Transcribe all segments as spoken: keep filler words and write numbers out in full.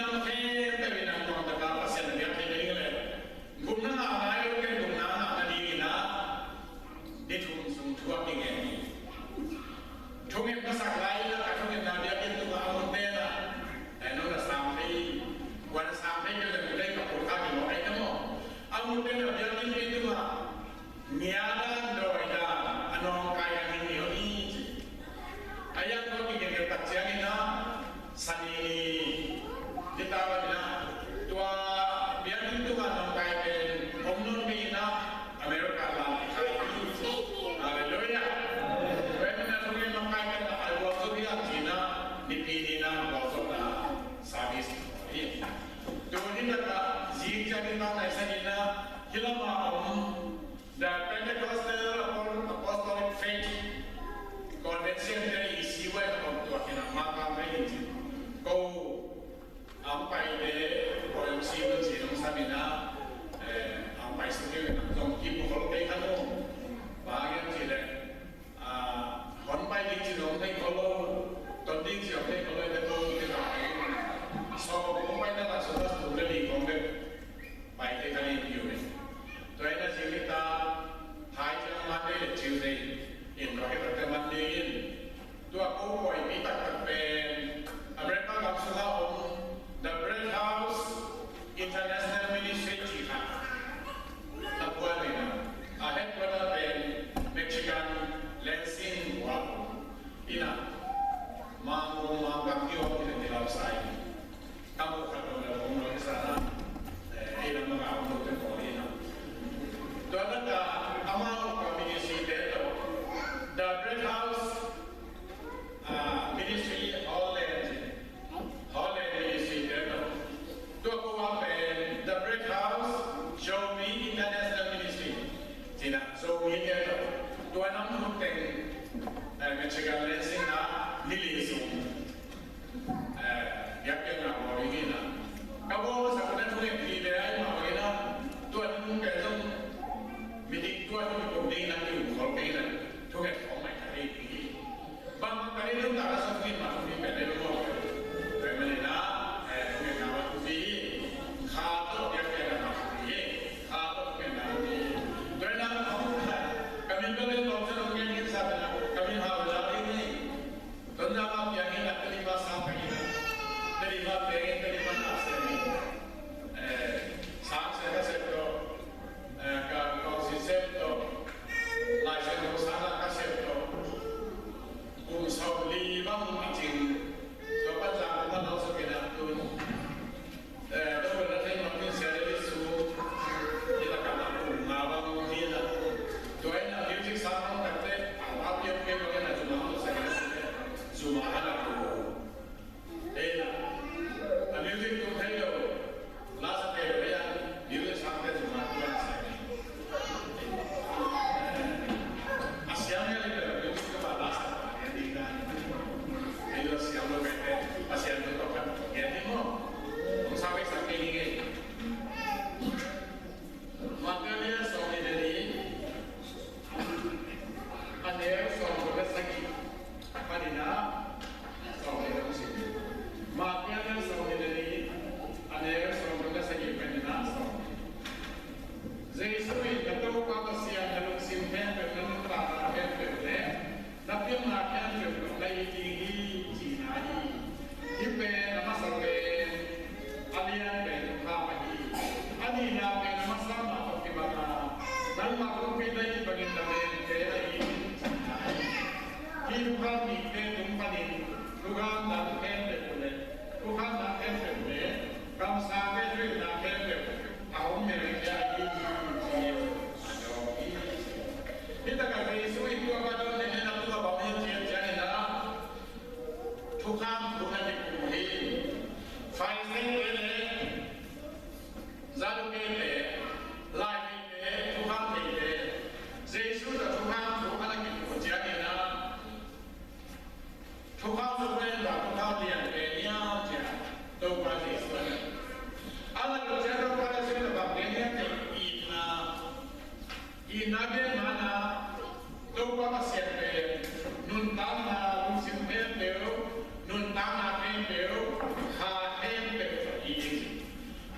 Nam khempeuh in a tuang taka Pasian a biak thei ding le gupna ngah nai lo, ken gupna ngah nadingin ah ni thum sung thu a kingen hi. Thungen masak lai in ah ka thungetna biakinn tungah a mun ten ah, eh, nong na sam thei, kuan a sam thei kei leh mun thei ka put kha kei maw, ai na maw. A mun ten ah biakinn tungah ngia dan dawi dan a nawngkai a ning ni hong hi ci. A yang ko kigengel tak ciangin ah Sani ni kita ba mina tua biakinn tungah nawngkai pen om nawn kei in ah America lam i khai hi. Halleluiah. Tua ahih manin a thungen nawngkai pen a gualzo hi a ci in ah Nipi ni in ah gualzawhna service hi. Tuni takah zing ciangin bang nai sa in ah hih lamah om The Pentecostal Apostolic Faith Convention te i siwai a om tua kina ma kam ve in cin. Ko ang pai te ko yung si mun si nung samina ang pai suki nung zong ki pukol te kanu. Ba ang yang cile hon pai ding cin ong te kolo, ton ding cin ong te kolo te ko te ba. So ong pai na la so das tu le li kong te. Pai te kani piu ve. Tua ina zing ita hai tia Monday le Tuesday in tua kita te Monday in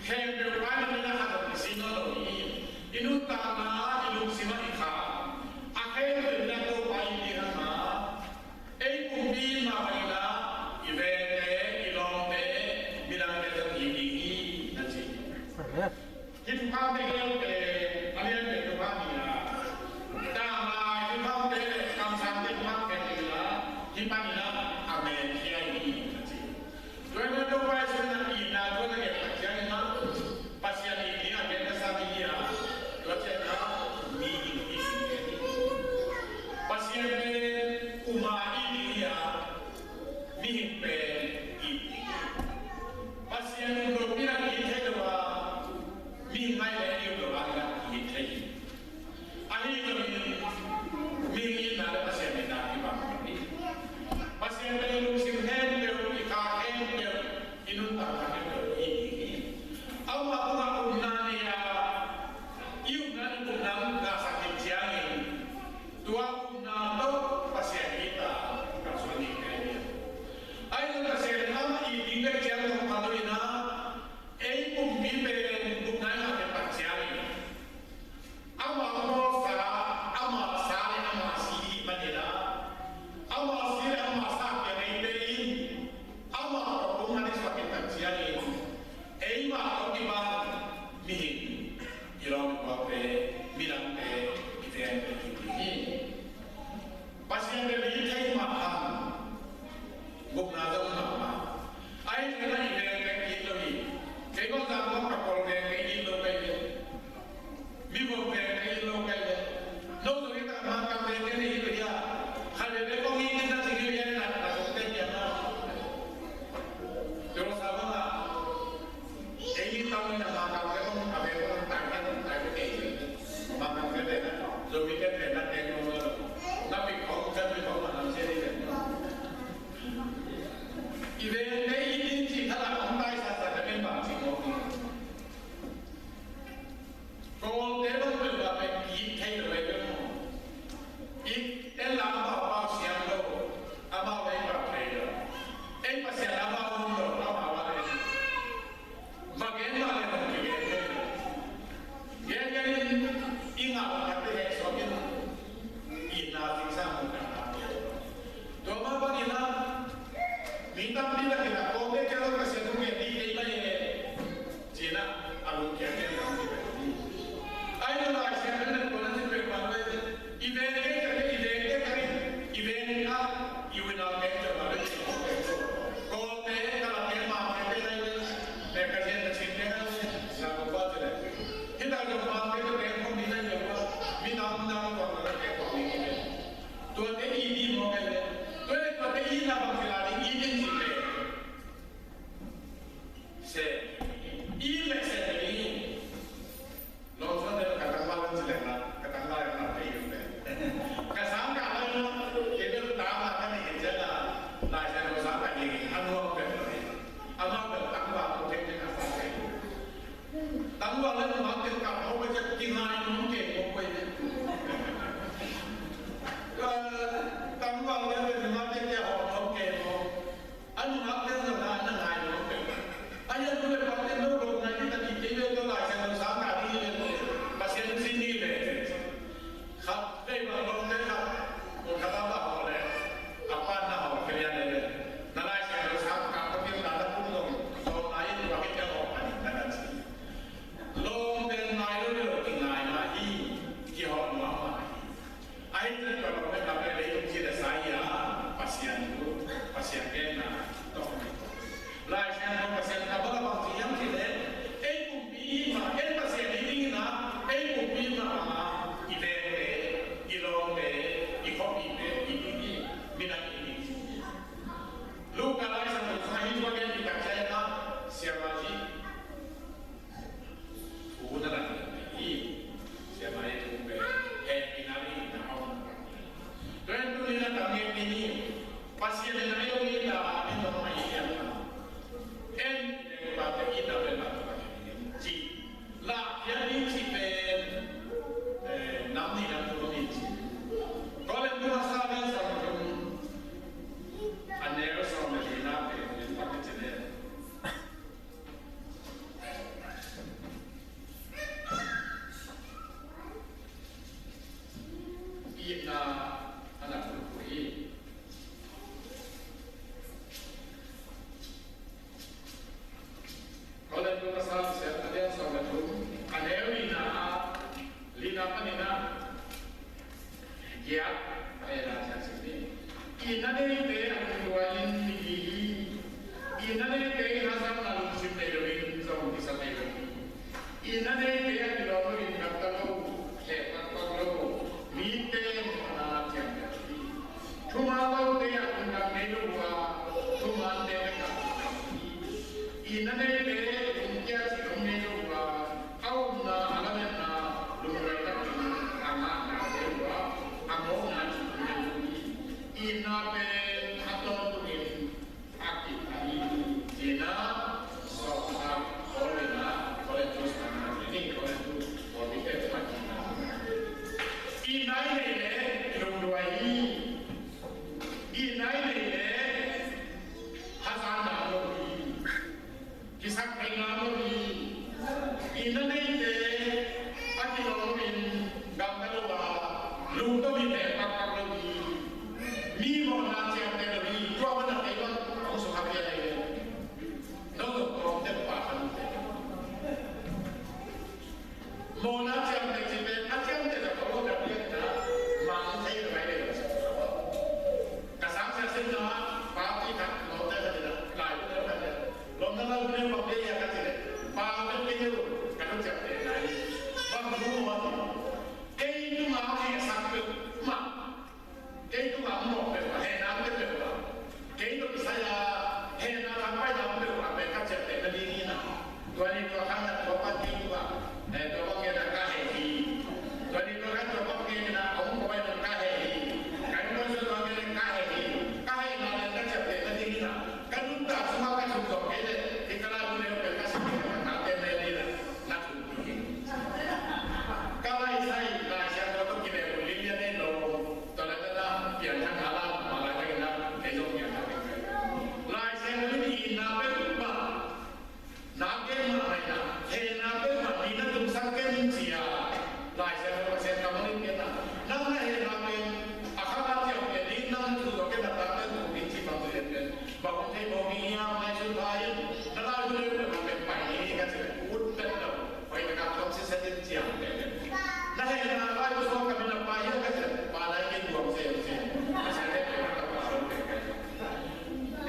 Khempeuh pa in a min a khat zong kisin nawn lo hi. I nuntakna, i lungsim ah i kha a khempeuh in a Topa i ding hang a, ei pumpi in mah bangin a, i vengte, i lawmte, midangte zong i ding hi, na ci. Hih thukham tegel pen a lian pen thukham hi a, tanglai thukhamte, kamsangte thukham khempeuh in a, hih panin a, a menkhia hi, na ci. Tua ahih manin Topa Jesuh in a itna thu a na gen tak ciangin a, Pasian it ding a gen ka sa mi hi a, tua ciangin a mihing it ding hi. Pasian pen uma it ding hi a, mihing pen it ding hi. Pasian um lopi in a it thei lo a, mihing mah in a it lo a, in a it thei hi. Ahi zongin mihing itna le Pasian itna kibang hi. Pasian pen i lungsim khempeuh, i kha khempeuh, i nuntakna khempeuh i hi hi. Amah tungah upna nei a, i upna, i upna ngahsak khit ciangin tua upna tawh Pasian it a kalsuan ding hi. Ahi zongin Pasian amah it ding bek ciang zong pha lo in a, ei pumpi pen upna i ngah khit tak ciangin amah mawhsa, amah sa le amah si i hih manin a, amah si le amah sa piang eite in, amah tawh kong na ding suak khit tak ciangin, eimah tawh kibang mihing, i lawm i gualte, midangte, i vengte i hi hi. Pasian bel it thei mah hang, gupna zong mah mah. Ahi zongin a i vengte it lo hi. Kei bang zah bang ka Kawl vengte it lo ka hi ve. Mi bang vengte it lo ka hi ve. No zong i tak Mangkang vengte it lo hi a. Khat veve kong it in na ci hi ve na, na kong te pian na. Tua sa bang a. Ei mi tang in a Mangkang te kong a ve kong tai kong tai kong te. Mangkang te te na. Zomi te te na te kong na. Na pi kong, na pi kong na nam se ni te. I vengte i din ci thala kong tai sa sa te men bang ci kong. Kawlte bang pen bang pen it thei lo ei bang maw. It en la amau pau siam lo, amau ei pau thei lo. Ei Pasian amau om lo, amau a ei. Va gen mah le hong kigen thei lo. Gen gen in i ngah lo khat te heh suak in itna cing sa hong kan na. Tua mah bangin a, mi tampi lakin a kawlte kiang lo Pasian thu ngen ding kei mah e. Ci-in a, a lungkiat in a, ai lo Lai Siangtho in a, tua na cih pen bang ve, i veng kei ka hi, i veng kei ka hi, i veng a, i unau kei ka hi. Kawlte, Kalate, Mangte te lai ve, e ka hi a, ka Chin te Itna neite a kilawm loin gamta lo, heh pakpak lo mite mawhna ciamteh lo hi. Thuman lote a lungdam ngei lo uh a, thumante bek a lungdam hi. Itna neite lungkia cih om ngei lo uh a, a upna a lametna lungduai takin a ngahna ngei lo uh a, a mawhna cih om ngei lo hi. Itna pen a tawntungin a kip ahi hi. Itna sawltak Paul in a Korintu sungah, Korintu pawlpite sungah itna i nei leh lungduai hi. Itna i nei leh hazatna om lo hi. Kisaktheihna om lo hi. Itna neite a kilawm loin gamta lo a, lungdam in heh pakpak lo hi. Mi mawhna ciamteh lo hi. Tua bang a kei bang hong sukha pia hi. No, no, no, te pa kan te. Mawhna ciamteh cih pen a ciamteh lo, ko lo, ka piak na, mang thei lo mai le lo. Ka sang sia sin na, pa pi khat lo te ka ti na, lai lo te ka ti na. Lo na lo ne pa pe ya ka ti le. Pa lo te ke lo, ka lo ciamteh lai. Bang lo ma. Kei tu ma he sa pe ma. Kei tungah a mawh peuhmah, hehna peuhmah. Kei tawh kisai a hehna thangpaihna peuhmah pen ka ciamtehna ding hi na. Tua ni tua khan na tua pan kei tungah, eh, tua pan kei na ka heh hi. Tua ni tua khan tua pan kei na a hong pawi na ka heh hi. Ka hong pawi tua kei na ka heh hi. Ka hehna pen ka ciamtehna ding hi na. Ka nuntak sungah ka thuk zawh kei leh, hih ka lai hun leh pen ka sak kei na ka tate ne ding na. Na thuk ding hi. Ka lai sai, Lai Siangtho tawh kilehbulh lianlian nei lo. Tua leh ka na piangthak a la, ma lai ka na, kei zong piangthak kei. Lai Siangtho in itna peuhmah, na gen mah, hehna peuhmah, mi na tungsak ken ci a. Lai Siangtho Pasian kammal in gen a. Nang na hehna pen, a kha a ciamteh ding, nang na thu zawh ken na tate thu ding ci bang tu pen. Bang hong thei mawk ding hiam, lai sun pha in, na lai hun leh na pen pai ding hi ka ci leh, ut pen lo. Hoih taka thuak sitset in ciamteh. Na hehna lai bu suak ka min a pai hiam ka ci leh, pa lai kei buang sem sem. Ka ci leh, ka pa lo pen ka ci.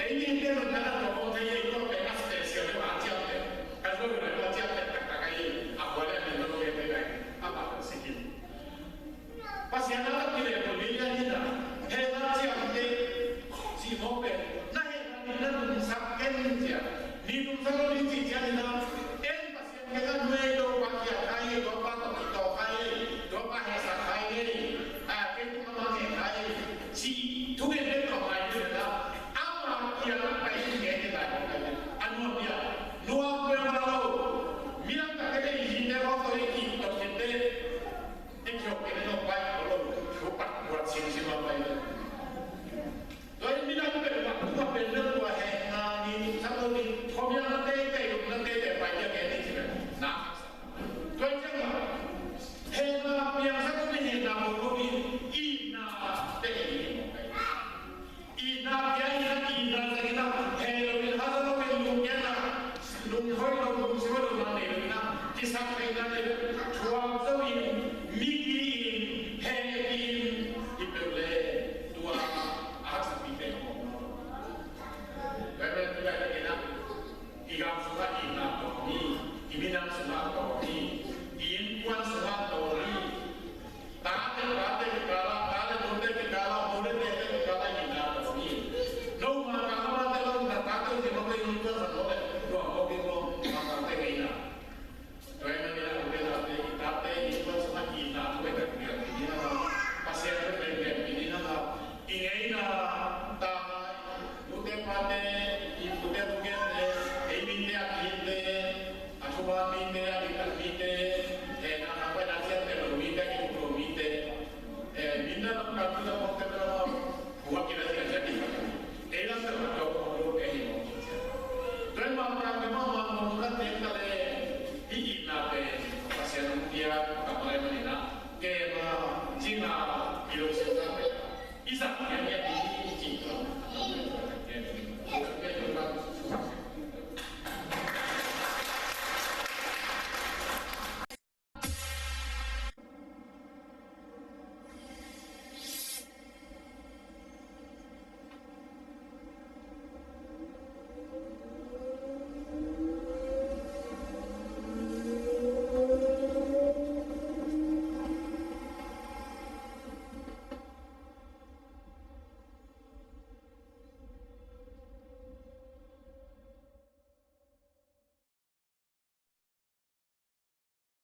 Ei ni te nun na na tua bawng thei ei tua pen a special le a ciamteh. Ka zo lai tua ciamteh taktak ahi. A kua le min lo pen pen ai. A pa lo sikin. Pasian a kilehbulh lianlian hi na, hehna ciamteh cih mawk pen, na hehna pen na tungsak ken ci a, mi tungsak lo ding cih ciang hi na, en Pasian kiangah nuai lo pa kiang khai, tua pa tawh kitawh khai, tua pa hehsak khai ngei, a, kei tungah mah heh khai, cih thungen pen tawh ngai hi na, amah kiangah pai hi ngei hi lai, a nuam hi a, nuam pen mah lo, midang tak kei leh i hihte mawk tawh i kih tawh kihte, i kiok kei leh nong pai, a lo, thu pat buat simsim a pai. Tua in midang pen mah, tua pen mah tua hehna ni, sa lo ni, khuamial na teitei, na teitei pai dia kei ni ci pen. Na. Tua in ciang mah, hehna piangsak lo ni hehna mawk lo ni, itna te ni mawk pai. Itna pia in a, itna zang in a, heh lo in, hazat lo in, lungkiatna, lunghoih lo, lungsim hoih lo na nei lo in a, kisaktheihna nei lo, thuak zo in, miki in, hehpih in, i peuh leh, tua a haksatpih pen a om lo. Tua pen, tua pen, tua pen, i gam sungah itna tawm ni, i minam sungah tawm ni, i innkuan sungah tawm ni. Tate, tate kikal ah, tate nute kikal ah, nute tete kikal ah itna tawm ni. Note kikal ah, tate lo, na tate ute mawk leh innkuan sang mawk leh, tua mawk in mawk, na tate ngeina. Tua ahih manin a, ute nau te, i tate innkuan sungah itna thu pen tek tek ni na, Pasian thu pen tek tek ni na, i ngeina, ta, nute pate, i tute tugente, ei mite a kihinte, a thuman mite a